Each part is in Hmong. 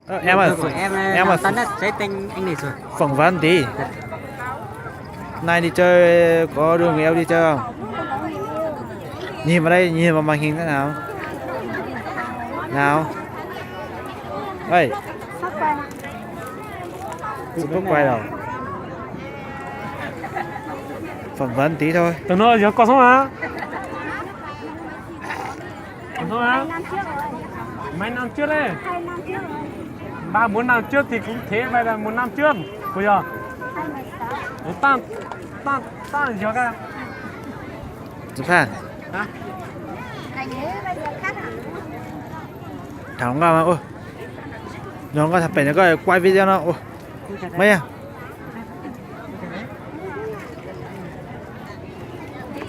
Ơ, em ơi, em ơi, phỏng vấn tí. Nay đi chơi có được người yêu đi chơi không? Nhìn vào đây, nhìn vào màn hình thế nào? Nào? Ơi. Chị Phúc quay rồi. Phỏng vấn tí thôi. Tụi nó giờ con sống hả? Ủa, thôi á. Mấy năm trước đấy. Ba bốn năm trước thì cũng thế, vậy là một năm trước. Ủa giờ. Ủa, tao, tao, tao giờ ra. Hả? Thằng ngon mà, ôi. Thằng ngon thằng Pèn nó coi quay video nó, ôi. Mấy à?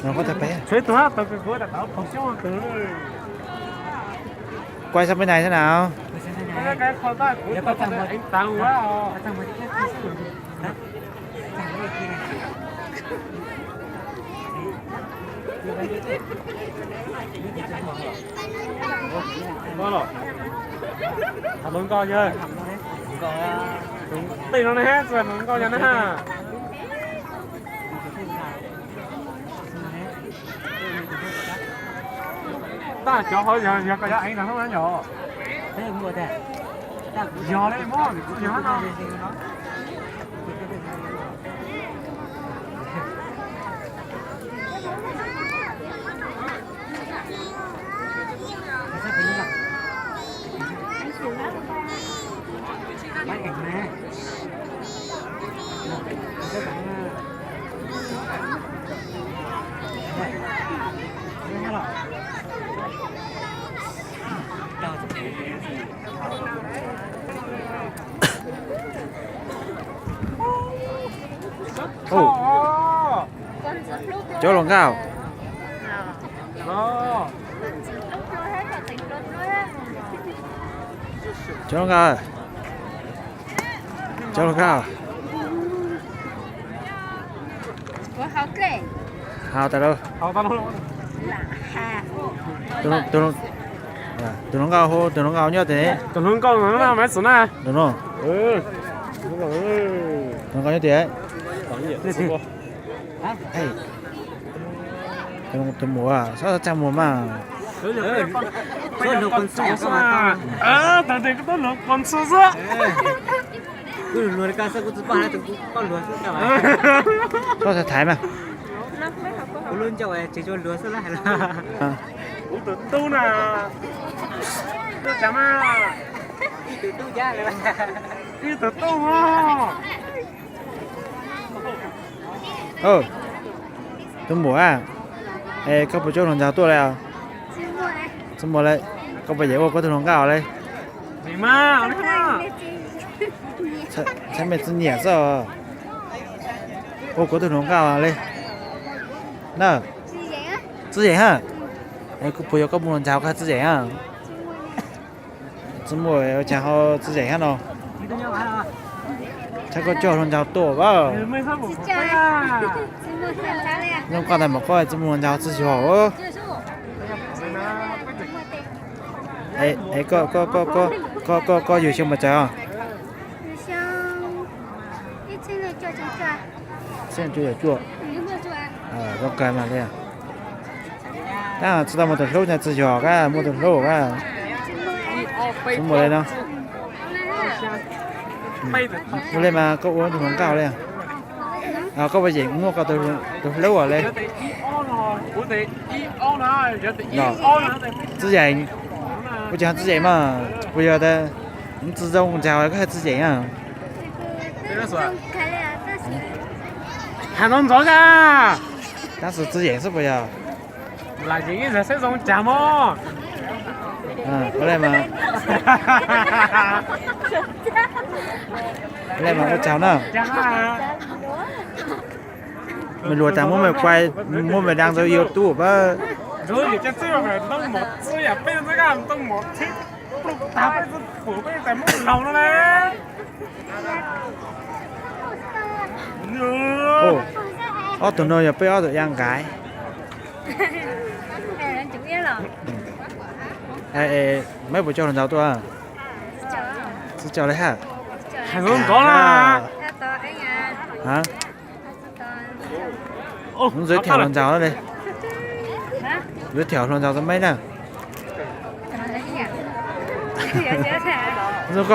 Nó có thật bé. Suối tuag tau kawg kuv rau tau phòng xyuas từ. Quay sang bên này thế nào? Cái khâu tay của tao tao đánh tao quá. Ngon los? Hab noj nkauj yog. Tej no ne, hab noj nkauj yog ne ha. Tab cov hauv yog, yog koj yuav ev no hnub no yog. Yog li muab yog no. Ub, cov hluas nkauj. Cov hluas nkauj. Cov hluas nkauj. Hau tas lauj. Tus hluas nkauj hu, tus hluas nkauj nyob tiag. Tus hluas nkauj no na, maiv xwm na. Tus no. Tus hluas nkauj nyob tiag. Tus muam, txhob txaj muag mas. Tag tes koj tub hluas qos ntxhua xwb. Koj thaiv mas. Kuv tus tub na. Tub cas mas. Ib tug tub os. Tus muam, es koj puas coj hluas nraug tuaj li? Txij muaj li, koj puas yeem ua koj tus hluas nkauj li? Txhais mej txwj nyiam xwb. Ua kuv tus hluas nkauj li na. Txwj yeem ha. Puas yog koj muaj hluas nraug koj txwj yeem ha? Tsis muaj, ua cas ho txwj yeem hab no? Txhais koj coj hluas nraug tuaj as. Zoo koj ntag mas koj tsis muaj hluas nraug txwj xyuas. Es koj, koj, koj yug xyoo puas tsawg os? Xyoo cuaj caum cuaj. Zoo kawg mas li. Tab tsis tau muaj tus hlub, tsis yog koj muaj tus hlub koj. Tsis muaj li no. Ua li mas koj ua tus hluas nkauj li. Koj puas yeem muaj koj tus hlub li? Txwj yeem, ua cas txwj yeem mas, puas yog tas tsis zoo nraug koj txwj yeem a? Has ntxov ntxov a. Tab sis txwj yeem xwb puas yog? Lam yeem ib zaug seb zoo cas mog. Ua li mas, ua li mas ua tsaug na. Mej luag tas muab mej quay, muab mej đăng rau YouTube pab. Ob tug no yog peb ob tug ya nqaij. Meb puas coj hluas nraug tuaj? Chào đấy hả? Hàn Quốc có mà. Hả? Giới thiệu Hàn Quốc rồi. Giới thiệu Hàn Quốc cho mấy nào. Rồi cậu